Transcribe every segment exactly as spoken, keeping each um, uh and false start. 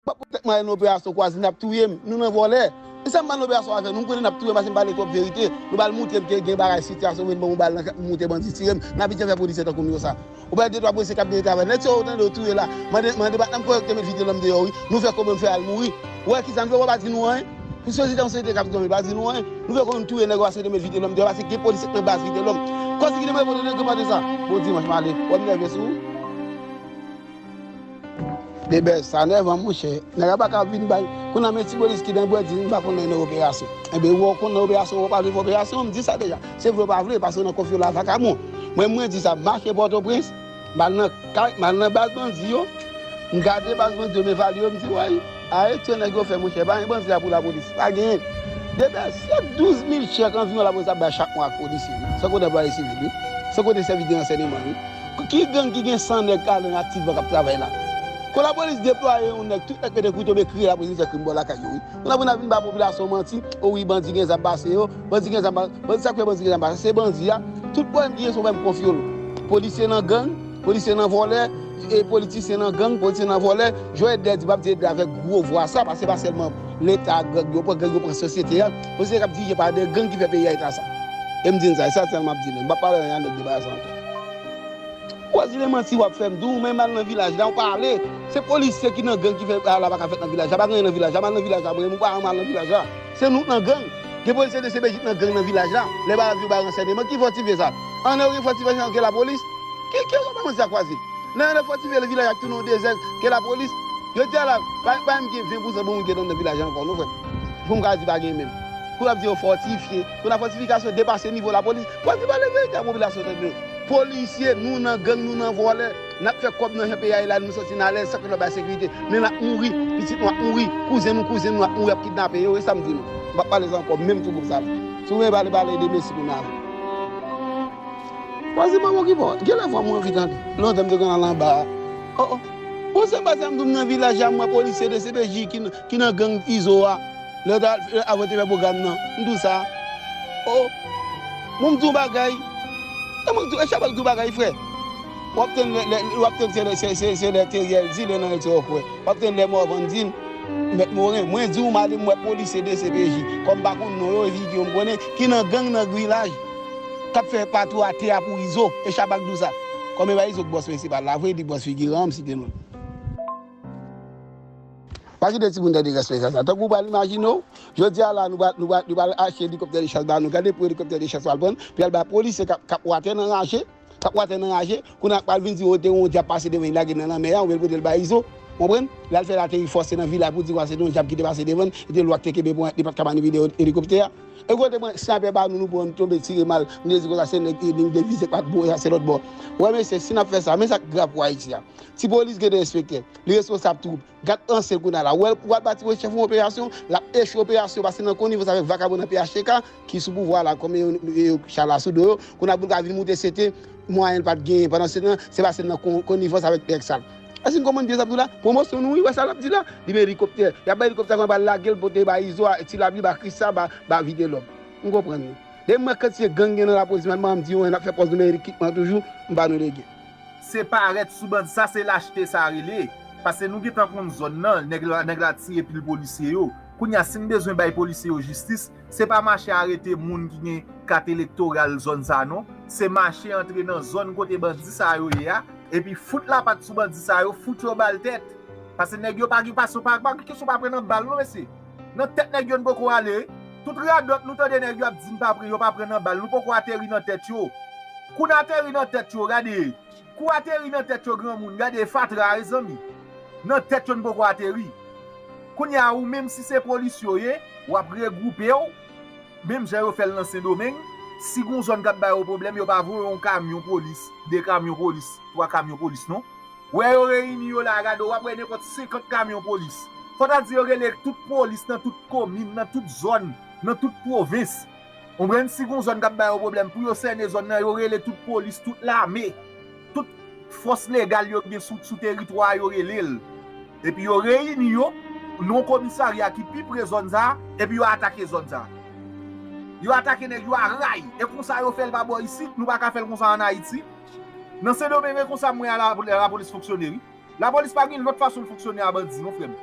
Pap pran tèt mwen nan operasyon Kwazin, n ap touye m. Nou nan vòlè. E sa m pa nan operasyon avè nou, m konnen n ap touye m paske m pale twòp verite. Nou ba l moute m ke gen bagay sitiyasyon, mwen ban m yon bal nan kè m moute bandi tire m. N ap vin fè polisye tankou nou yo sa. Ou pa de twa polisye k ap genyen travay. Nèg sa yo tande yo touye la. Mande, mande patnè m kòrèk te met Vitelhomme deyò wi. Nou fè kòman n fè al mouri. Ou wè kisa n fè, ou pa di nou anyen. Pou sosyete an sosyete k ap granmen, pa di nou anyen. Nou fè kòman n touye nèg yo paske te met Vitelhomme deyò, paske gen polisye k nan baz Vitelhomme. Kòsi ki te mande pou nèg yo mande sa. Bon dimanch, m ale. Wè m nève sou ou. Debèz, sa nèvan, monchè. Nèg la pa ka vin bay. Kounye a, men ti polis ki nan bwè di, m pa konn nan operasyon. Enben, ou konn nan operasyon, ou pa vle fè operasyon, m di sa deja. Se vle ou pa vle, paske w nan konfyo la vakabon. Mwen, mwen di sa, mache Pòtoprens, m al nan kay, m al nan baz bandi yo, m gade baz bandi yo, m evalye yo, m di, woy, a etye nèg yo fè, monchè, pa gen bandi la pou lapolis, pa genyen. Debèz, se douz mil chèk anviwon lapolis ap bay chak mwa ak polisye, wi. San konte anplwaye sivil, wi. San konte sèvis de ransèyman, wi. Ki gang ki gen san nèg k al nan aktivman k ap travay la? Kon lapolis deplwaye yon nèg, tout nèg mete kouto, men kriye lapolis vin fè krim bò lakay yo, wi. Kounye a pou n ap vin ba popilasyon manti, o wi, bandi gen zam pase yo, bandi gen zam, bandi sa k fè bandi gen zam pase, se bandi a. Tout pwoblèm ki gen, se pwoblèm konfyo l. Polisye nan gang, polisye nan vòlè, e politisyen nan gang, politisyen nan vòlè. Jan Edler di, m ap di Edler avèk gwo vwa sa, paske se pa sèlman Leta ak gang yo pran, gang yo pran sosyete a. Sosyete k ap dirije pa de gang ki fè peyi a eta sa. E m di n sa, e sa sèlman m ap di nou. M p ap pale anyen a nèg de bagay sa ankò. Kwazile manti w ap fè m, di w menm al nan vilaj la, ou pa ale. Se polisye ki nan gang ki fè bagay la pa ka fèt nan vilaj la, pa gen anyen nan vilaj la, m al nan vilaj la, mwen menm ou pa wè m al nan vilaj la. Se nou k nan gang. Gen polisye de C P J k nan gang nan vilaj la. Lè bagay yo bay ransèyman, ki fòtifye sa? Ann yo gen fòtifye sa ke lapolis? Ki, ki sa pa manti ak Kwazile? Nan yon lè fòtifye vilaj la tounen yon dezè ke lapolis. Jodi a la, pa, pa menm gen ven pousan bon moun ki nan vilaj la ankò, non, frè. Pou m ka di pa gen menm. Kou l ap di yo fòtifye, kou la fòtifikasyon depase nivo lapolis. Kwazile pale verite a popilasyon tande. Polisye, nou nan gang, nou nan vòlè. N ap fè kòb nan jan peyi a ye la, nou santi n alèz, sa k fè n ap bay sekirite. Men n ap mouri, pitit nou ap mouri, kouzen nou, kouzin nou ap mouri, ap kidnape yo, e sa m di nou. M p ap pale sa ankò, menm tou gwoup sa la. Si w vle pale, pale de Messi pou n ale. Kwazile m ap okipe w. Gen lè vwa mwen anvi tande. Lontan m te konn al anba a. O, o. Bon, se pa sa m di w, m nan vilaj la, m wè polisye de C P J ki nan, ki nan gang Izo a. Lè w ta, lè, avan w te fè pwogram nan, m di w sa. O, o. Bon, m di w bagay. E mwen di w, e Chabak di w bagay, frè. W ap tann lè, lè, w ap tann se lè, se, se, se lè Theriel di, lè nan rete w, frè. W ap tann lè Morvan di l, Mèt Moren. Mwen di w, m ale, m wè polisye de C P J. Kòm m pa konn non yo, e figi yo m konnen, ki nan gang nan vilaj. K ap fè patwou atè a pou Izo. E Chabak di w sa. Kòm e pa Izo k bòs prensipal la, vre, li bòs figiran an, m site non l. Pa kite timoun tande rès mesaj la. Tankou w pral imajine w, jodi a la, nou pral, nou pral, nou pral achte elikoptè de chas ba nou. Gade pou elikoptè de chas pral pran, pou y al bay polisye k ap, k ap wate nan raje, k ap wate nan raje, kounye a pral vin di, o, te yon dyab pase devan, li lage l nan lanmè a, oubyen l pote l bay Izo. Konprann? L al fè l ateri fòse nan vilaj pou di, wa, se te yon dyab ki te pase devan l, e te lwa k te kenbe pou li pa t ka manipile elikoptè a. E kote mwen, snaypè ba nou, nou pran, nou tonbe tire mal, nou te di konsa, se nèg, e, nou te vize pa t bò, sa se lòt bò. Wè, mesye, si n ap fè sa, men sa k grav pou Ayiti a. Ti polis gen de enspektè, li responsab twoup. Gad ansyen kounye a la. Ou wè l, ou al ba ti polis chèf yon operasyon, l ap echwe operasyon, paske nan konivans avèk vakabon nan P H T K, ki sou pouvwa la, kòm yo, yo, yo chala sou do yo, kounye a pou l ka vin moute, se te mwayen l pa t genyen. Pandan se tan, se paske l nan kon-, konivans avèk nèg sal. Èske n konprann byen sa m di w la? Pwomosyon nou, wi, wè sa l ap di la. Li bay elikoptè. Y ap bay elikoptè, kounye a pral lage l, pote ba Izo a, Ti Labib a, Krista, ba, ba Vitelòm. M konprann nou. Depi m wè kantite gang gen nan lapolis, m al, m di yo, n ap fè pòz nou, men ekipman toujou, m ba nou lege. Se parèt sou bandi, sa se lachte sa rele. Paske nou gentan konn zòn nan, nèg la, nèg la tire pil polisye yo. Kounye a, si n bezwen bay polisye yo jistis, se pa mache arete moun ki gen kat elektoral zòn sa non. Se mache antre nan zòn kote bandi sa yo ye a, epi fout lapat sou bandi sa yo, fout yo bal tèt. Paske nèg yo pa gen pasyon, pa, pa gen kesyon pa pran nan bal non, mesye. Nan tèt nèg yo n poko ale. Tout radòt nou tande nèg yo ap di n pa pran, yo pa pran nan bal, nou poko ateri nan tèt yo. Kou n ateri nan tèt yo, gade. Kou ateri nan tèt yo granmoun, gade fatra wi zanmi. Nan tèt yo n poko ateri. Kounye a ou menm si se polis yo ye, w ap regwoupe w, menm jan yo fè l nan Sendomeng, si gon zòn k ap ba yo pwoblèm, yo pa voye yon kamyon polis, de kamyon polis, twa kamyon polis non. Wè yo reyini yo la, gade w ap wè nenpòt senkant kamyon polis. Fò ta di yo rele tout polis nan tout komin, nan tout zòn, nan tout pwovens. Konprann, si gon zòn k ap ba yo pwoblèm, pou yo sène zòn nan, yo rele tout polis, tout lame, tout fòs legal yo gen sou, sou teritwa a, yo rele l. Epi yo reyini yo nan komisarya ki pi pre zòn sa a, epi yo atake zòn sa a. Yo atake nèg yo a ray. E konsa yo fè l pa bò isit, nou pa ka fè l konsa ann Ayiti. Nan Sendomeng, e konsa m wè a la, lapolis fonksyone, wi. Lapolis pa gen lòt fason l fonksyone a bandi, non, frè m.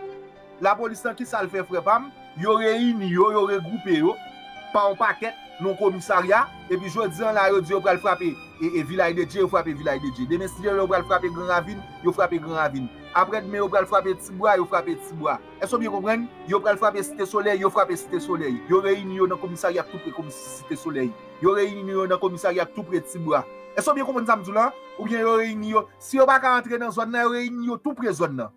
Lapolis lan, kisa l fè, frè pa m? Yo reyini yo, yo regwoupe yo pa yon pakèt nan yon komisarya, epi jodi an la, yo di yo pral frape e, e Vilaj de Dye, yo frape Vilaj de Dye. Demen, si Dye vle, yo pral frape Gran Ravin, yo frape Gran Ravin. Aprè demen, yo pral frape Tibwa, yo frape Tibwa. Èske w byen konprann? Yo pral frape Site Solèy, yo frape Site Solèy. Yo reyini yo nan komisarya k tou pre komi-, Site Solèy. Yo reyini yo nan komisarya k tou pre Tibwa. Èske w byen konprann sa m di w la? Oubyen yo reyini yo, si yo pa ka antre nan zòn nan, yo reyini yo tou pre zòn nan.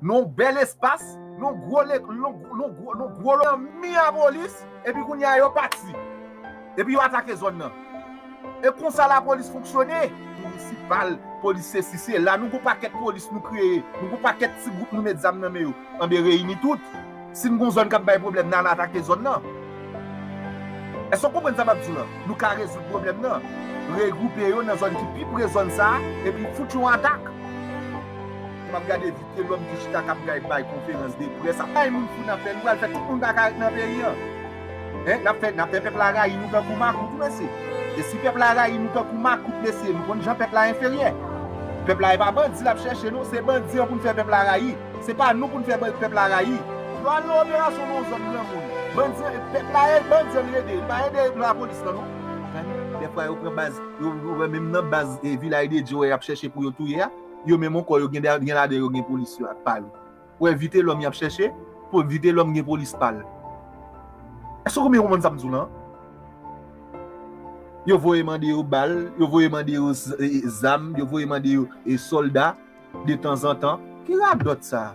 Nan yon bèl espas, nan yon gwo lek-, nan yon gwo, nan yon gwo, nan yon gwo lo-, nan mi a polis, epi kounye a yo pati. Epi yo atake zòn nan. E konsa lapolis fonksyone. Minisipal, polis sesi sela, nou gon pakèt polis nou kreye, nou gon pakèt ti gwoup nou met zam nan men yo. Anben, reyini tout. Si n gon zòn k ap bay pwoblèm, n al atake zòn nan. Èske w konprann sa m ap di w lan? Nou ka rezoud pwoblèm nan. Regwoupe yo nan zòn ki pi pre zòn sa a, epi fout yon atak. M ap gade Vitelhomme ki chita k ap gay bay konferans de près. Ap bay moun fou n ap fè, nou pral fè tout moun pa ka ret nan peyi an. Hein? N ap fè, n ap fè pèp la rayi nou tankou makout, wi, mesye. E si pèp la rayi nou tankou makout, mesye, nou konn jan pèp la enferyè. Pèp la e pa bandi l ap chèche, non, se bandi an pou n fè pèp la rayi. Se pa nou pou n fè ban-, pèp la rayi. Yo al nan operasyon nan yon zòn granmoun. Bandi an, pèp la, e bandi an l rede. Li pa rede lapolis lan, non. Tande, dèfwa yo pran baz, yo, yo, menm nan baz, e, Vilaj de Dye, wè, y ap chèche pou yo touye a, yo menm ankò, yo gen, gen ladan yo gen polis yo ak pa yo. Wè, Vitelhomme y ap chèche, pou Vitelhomme gen polis pa l. Èske w konprann sa m di w lan? Yo voye mande yo bal, yo voye mande yo z-, e, zam, yo voye mande yo, e, sòlda, de tanzantan. Ki radòt sa?